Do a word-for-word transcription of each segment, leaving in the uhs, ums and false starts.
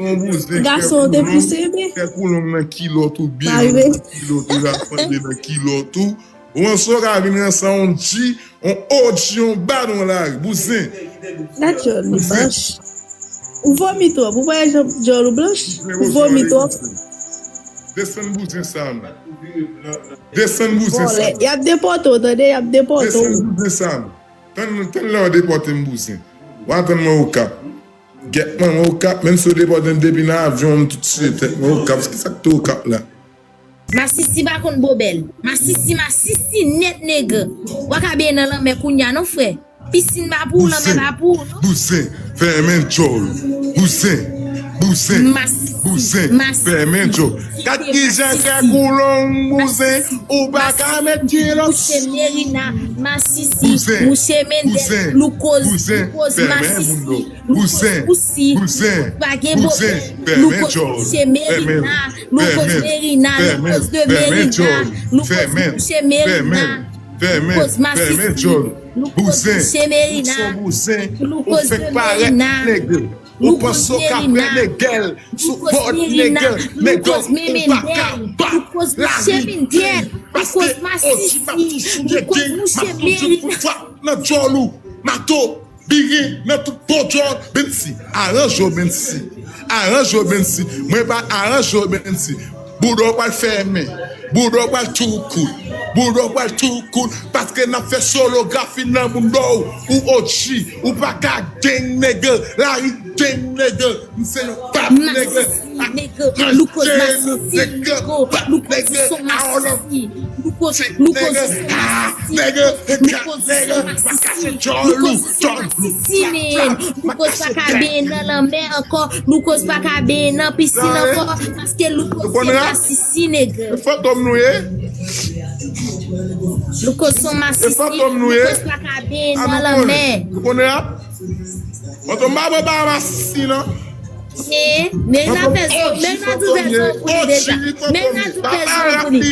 Yon bouzen, kè koulong, kè koulong nan kilòt ou byen nan kilòt ou, Rafael nan kilòt ou. Ou anso ka vin ranse yon G, yon O G, yon badon lari, bouzen. Gad djòl li blanch. Ou vomi twòp, ou pa wè jan djòl ou blanch? Ou vomi twòp. Desann bouzen sa a, man. Desann bouzen sa a. Y ap depòte w, tande, y ap depòte w. Desann bouzen sa a, man. Tann, tann lè yo depòte m, bouzen. W a tann mwen Okap. Gèt manman Okap, menm si yo depòte m depi nan avyon, m tou tiye tèt mwen Okap. Kisa k te Okap la? Masisi pa konn bobèl. Masisi, masisi nèt, nèg. W a ka benyen nan lanmè kounya non, frè. Pisin pa pou ou, lanmè pa pou ou, non. Bouzen, fèmen djòl. Bouzen, bouzen, bouzen, fèmen djòl. Gad kijan kè koulong, bouzen, ou pa ka met kilòt. Mouche Merina, masisi, mouche Mendel, Loukoz, Loukoz, masisi, Loukoz, bouzen, pa gen bobèl, Loukoz, mouche Merina, Loukoz, Merina, Loukoz de Merina, Loukoz, mouche Merina, Loukoz, masisi, Loukoz, mouche Merina, Loukoz de Merina. Ou panse w ka pran nègèl sou bòd nègèl, nègèl ou pa ka bat lari deng, paske O G m ap toujou gen deng, m ap toujou fout frap nan djòl ou, mato, birin nan tout bò djòl, Bensi, aranje w, Bensi, aranje w, Bensi, mwen pa aranje w, Bensi. Bouda w pral fèmen. Bouda w pral tou kout. Bouda w pral tou kout. Paske n ap fè solografi nan bouda w. Ou O G. Ou pa ka deng nègè. Lari deng nègè. M se yon pap nègè. Masisi nègè. Loukoz masisi nègè. Loukoz son masisi. Loukoz, Loukoz son masisi. Loukoz son masisi. Loukoz son masisi, men. Loukoz pa ka benyen nan lanmè ankò. Loukoz pa ka benyen nan pisin ankò. Paske Loukoz se masisi, nèg. E fantom nou ye? Loukoz son masisi. E fantom nou ye? Loukoz pa ka benyen nan lanmè. Nou konnen a? Fantom pa bon pa masisi, non. E, Merina fè zon, Merina di w fè zon pou li deja. Merina di w fè zon pou li.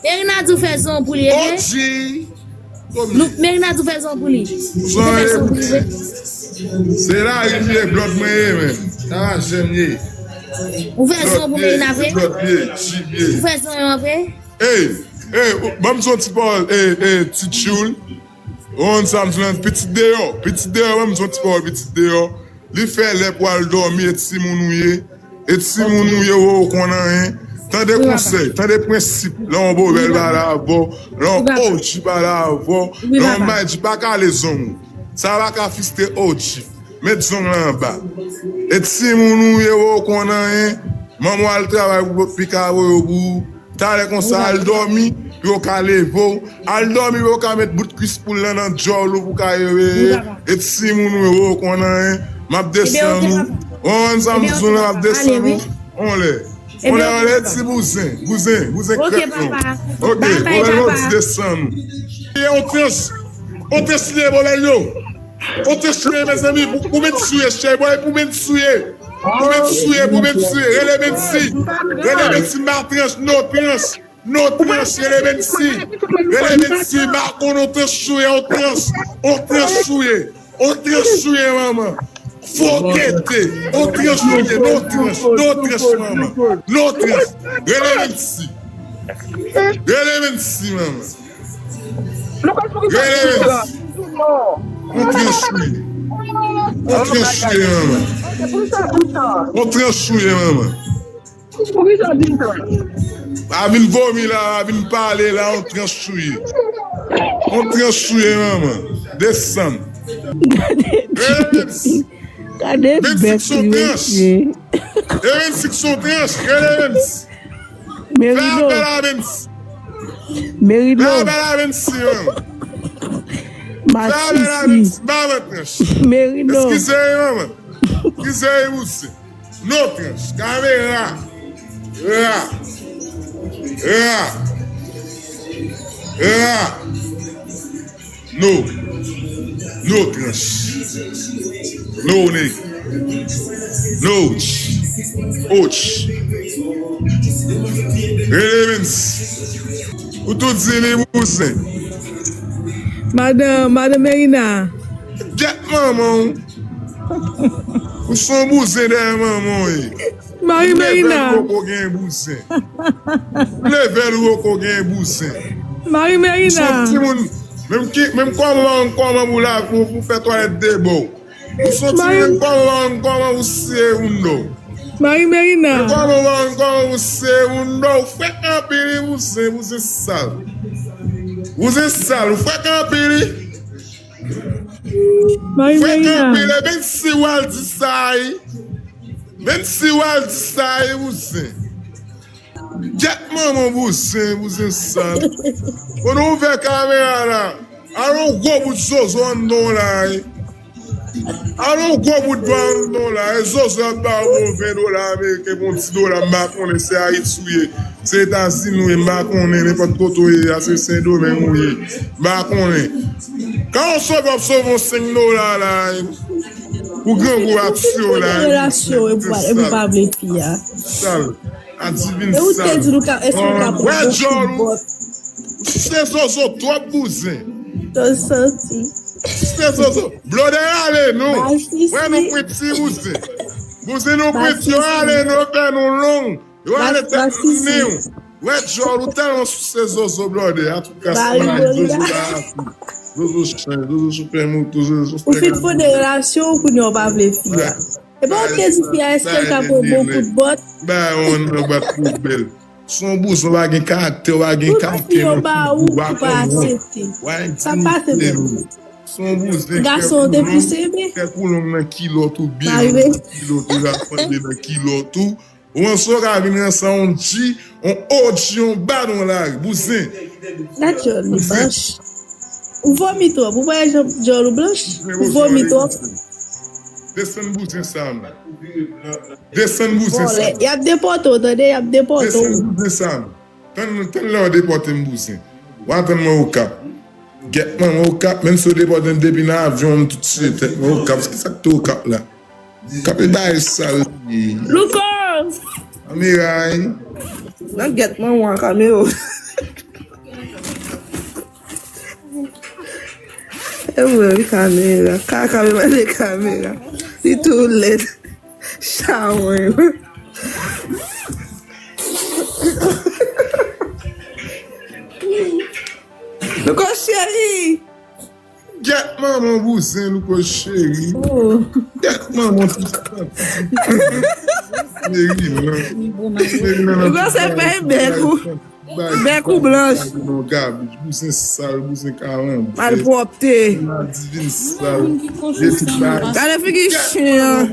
Merina di w fè zon pou li, ebyen. Merina di w fè zon pou li. Ou te fè zon pou li, wi. Se lari m ye, blòd mwen ye, men. Sa va, jèm ye. Ou fè zon pou Merina vre? Ou fè zon an vre? Ey, ey, ban m di yon ti pawòl, ey, ey, ti tchoul. Ou konn sa m di w, pitit deyò, pitit deyò, ban m di yon ti pawòl, pitit deyò. Li fè lè pou al dòmi, e timoun ou ye. E timoun ou ye, ou konn anyen. Tande konsèy, tande prensip. Lè yon bobèl pale avè w, lè yon O G pale avè w, lè yon may di pa kale zong ou. Sa pa ka fiste O G. Met zong lan anba. E timoun ou ye, ou konn anyen. Manman w al travay pou pika voye w pou ou. Talè konsa, al dòmi, pou yo ka leve w. Al dòmi, pou yo ka met bout kwis poul lan nan djòl ou, pou ka reveye. E timoun ou yo, ou konn anyen. M ap desann ou. Ou konn sa m di w la, m ap desann ou. On lè. On lè, on lè, ti bouzen, bouzen, bouzen krèk nou. Ok, on lè, on ti desann ou. E on trans, on trans li ye, bòlèl yo. On trans li ye, mezanmi, pou, pou men souye, chèy bòy, pou men souye. Pou Bensi, pou Bensi, rele Bensi. Rele Bensi, ma tranch, no tranch. No tranch, rele Bensi. Rele Bensi, ma konn on tranch chouye, on tranch. On tranch chouye. On tranch chouye, manman. Fokete. On tranch chouye, no tranch, no tranch, manman. No tranch. Rele Bensi. Rele Bensi, manman. Rele Bensi. On tranch chouye. On tranch chouye, manman. On tranch chouye, manman. A vin vomi la, a vin pale la, on tranch chouye. On tranch chouye, manman. Desann. Rele Bensi. Gade bèk li mesye. Rele Bensi, on tranch. Rele Bensi. Fè apèl a Bensi. Merino. Fè apèl a Bensi, manman. Fè apèl a Bensi. Ba mwen tranch. Merino. Eskize, manman. Eskize, Bousi. No tranch. Kamera. Ra. Ra. Ra. No. No tranch. No nèg. No. Och. Rele Bensi. Ou tou di li Bousi. Madan, madan Merina. Gèt manman w. Ou se yon bouzen dèyè manman w ye. Mari Merina. Level ou poko gen bouzen. Level ou poko gen bouzen. Mari Merina. Ou se yon timoun. Menm ki, menm kòman, kòman pou la, pou, pou fè twalèt de bò. Ou se yon timoun, kòman, kòman pou siye yon do. Mari Merina. Kòman, kòman pou siye yon do. Ou frèk anpil, wi, bouzen, bouzen sal. Bouzen sal, ou frèk anpil, wi. Mari Merina. Frèk anpil, e menm si w al di sa, wi. Menm si w al di sa, wi, bouzen. Gyèt manman bouzen, bouzen sal. Kote w ouvè kamera la? Al yon gwo bout zozo anndan w la, wi. Al yon gwo bout dwa anndan w la, wi. Zozo ap ba w bon ven dola ameriken, bon ti dola, m pa konnen se Ayiti w ye. Se Etazini w ye, m pa konnen, nenpòt kote w ye, a se Sendomeng w ye. M pa konnen. Kan w sove, w ap sove yon senk dola la, wi. Pou grangou ap tiye w la, wi. Relasyon, e pou, e pou pa vle fi a. Sal. Adivin sal. E ou te di nou ka, èske nou ka pran yon kout bòt? Ou se zozo twòp bouzen. Ou se zozo. Blòdè ale non. Wè nou pwenti bouzen. Bouzen nou pwenti yo ale non, fè nou long. Yo ale tèt tounen. Wè djòl ou tèlman sou se zozo blòdè. Antouka se zozo la. Zozo chay, zozo chofè moto, zozo chofè. Ou fin fon de relasyon ou kounye a ou pa vle fi a. E pa ou te di fi a èske l ka pran bon kout bòt? Ba yon nan bat pou bèl. Se yon bouzen, w pa gen karaktè, w pa gen karaktè nan figi w, w pa konn wont. W pa gen diyite. Se yon bouzen, kè koulong, kè koulong nan kilòt ou, byen nan kilòt ou, rafande nan kilòt ou. Ou ranse w ka vin ranse a yon dji, yon O G, yon badon lari, bouzen. Gad djòl li blanch. Ou vomi twòp. Ou pa wè jan djòl ou blanch? Ou vomi twòp. Desann bouzen sa a, non. Desann bouzen sa a. Y ap depòte w, tande, y ap depòte w. Desann bouzen sa a, non. Tann, tann lè yo depòte m bouzen. W a tann mwen Okap. Gyèt manman Okap, menm si yo depòte m depi nan avyon, m tout siye tèt mwen Okap. Kisa k te Okap la? Kape bay sal li. Louko! Anmeyay. Nan gyèt manman kamera. E vre wi kamera. Kaka me pale kamera. Li tou lèd. Chawony. Louko cheri. Gyèt manman bouzen Louko cheri. Gyèt manman ti santi. Cheri nan. Cheri nan. Louko se fèy bèk ou. Bèk ou blanch. Bouzen sal, bouzen kalanbè. Malpwòpte. Adivin sal. Gade figi chen an.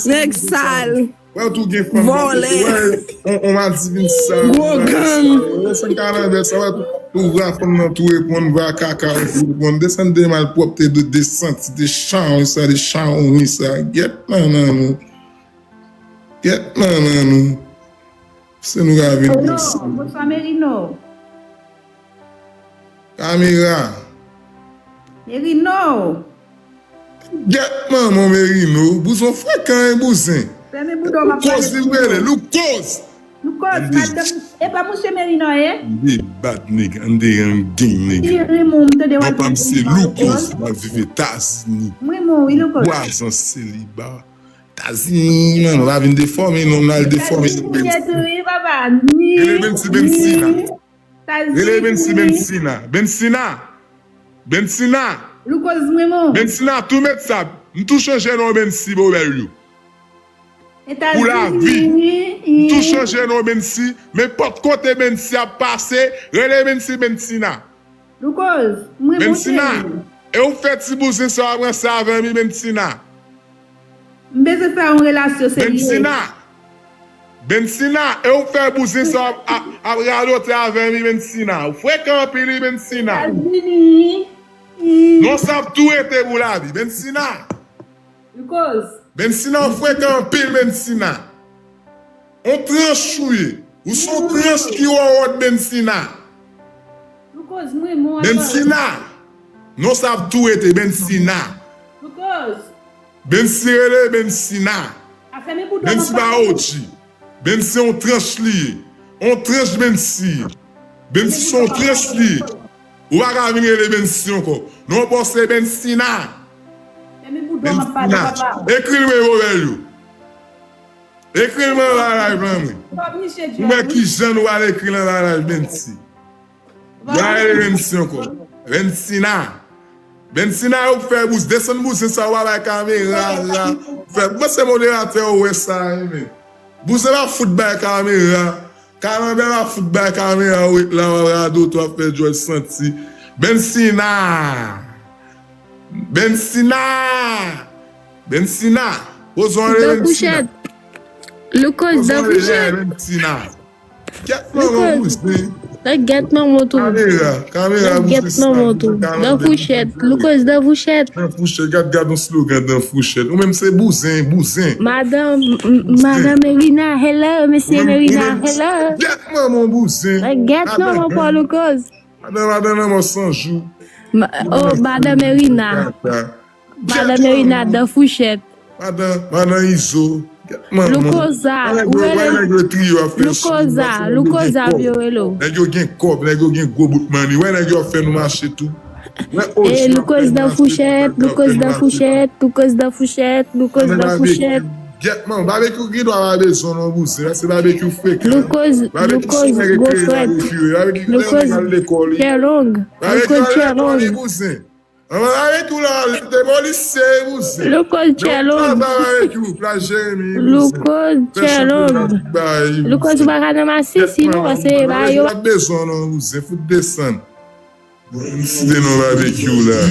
Nèg sal. Wè tou gen fanm. Vòlè. Wè, on, on adivin sal. Gwo gang. Wè, san kalanbè sa, wè tou, tou vwa fanm nan tou reponn, vwa kaka tou reponn. Desann de malpwòpte, de, de santi, de chawony sa, de chawony sa. Gyèt manman nou. Gyèt manman nou. Se nou ka vin konsa. Bonswa, Merino. Kamera. Merino. Gyèt manman Merino, bouzen frekan e bouzen. Fèmen bouda w, m ap pale. Loukoz li rele, Loukoz. Loukoz, madanm, e pa mouche Merino ye? Ann debat nèg, ann derange nèg. Li rim ou, m tande w ap. Papa m se Loukoz, m ap viv Etazini. M rim ou, wi, Loukoz. Twa zan seliba. Etazini, man, w pa vin defòme non, m al defòme. Etazini, wi, papa, ni. Rele Bensi, Bensi la. Rele Bensi, Bensina. Bensina. Bensina. Loukoz mwen, mon. Bensina, tou met sa. M tou chanje non Bensi pou bèl yo. Pou lavi. M tou chanje non Bensi. Men nenpòt kote Bensi ap pase, rele Bensi, Bensina. Loukoz, mwen, mon cheri. Bensina. E ou fè ti bouzen sa w ap ranse avè m, Bensina. M bezwen fè yon relasyon serye. Bensina. Bensina, e ou fè bouzen sa ap, ap, ap radote avè m, wi, Bensina. Ou frekan anpil, wi, Bensina. Etazini. Non sa ap tou rete pou lavi, Bensina. Loukoz. Bensina, ou frekan anpil, Bensina. On tranch ou ye. Ou se yon tranch ki wòwòt, Bensina. Loukoz, mwen, mwen. Bensina. Non sa ap tou rete, Bensina. Loukoz. Bensi rele Bensina. Bensi pa O G. Bensi on tranch li ye. On tranch Bensi ye. Bensi se on tranch li ye. Ou pa ka vin rele Bensi ankò. Non, bòs se Bensina. Menm si n a, ekri l mwen, Robèl yo. Ekri l mwen, la live lan mwen. Pou mwen, ki jan nou al ekri l nan la live, menm si. Yo rele Vensi ankò. Vensina. Vensina, yo fè bouzen, desann bouzen sa, w a bay kamera la. Fè, mwen se moderatè, ou wè sa, wi, men. Bouzen pa fout bay kamera. Kalanbè pa fout bay kamera, ou ret la, w ap radote, w ap fè djòl santi. Vensina. Vensina. Vensina. Poze w anlè Vensina. Poze w anlè Vensina. Gèt manman w, bouzen. Gèt manman w tou. Kamera, kamera, bouzen. Gèt manman w tou. Dan fouchèt. Lucozz dan fouchèt. Dan fouchèt, gad, gad yon slogan, dan fouchèt. Ou menm se bouzen, bouzen. Madan, m- m- Madan Merina, hello, mesye Merina, hello. Gèt manman w, bouzen. Gèt manman w, Lucozz. Madan, madan, nan mò san jou. Ma- Oh, Madan Merina. Madan Merina dan fouchèt. Madan, madan Izo. Lucozz a, ou rele Lucozz a, Lucozz a vye rele w. Nèg yo gen kòb, nèg yo gen gwo bout manni. Wè nèg yo ap fè nou mache tou. E Lucozz dan fouchèt, Lucozz dan fouchèt, Lucozz dan fouchèt, Lucozz dan fouchèt. Gèt manman, Babekyou gen dwa pa bezwen non bouzen, paske Babekyou frekan. Lucozz, Lucozz gwo frèt. Lucozz chè long. Lucozz chè long. Anvan avèk ou la, te polisye, bouzen. Lucozz chè long. Anvan avèk ou, plas Jeremi, bouzen. Lucozz chè long. Lucozz ou pa ka nan masisi non, paske ba yo. Ap bezwen non, bouzen, fout desann. M site non Babekyou la.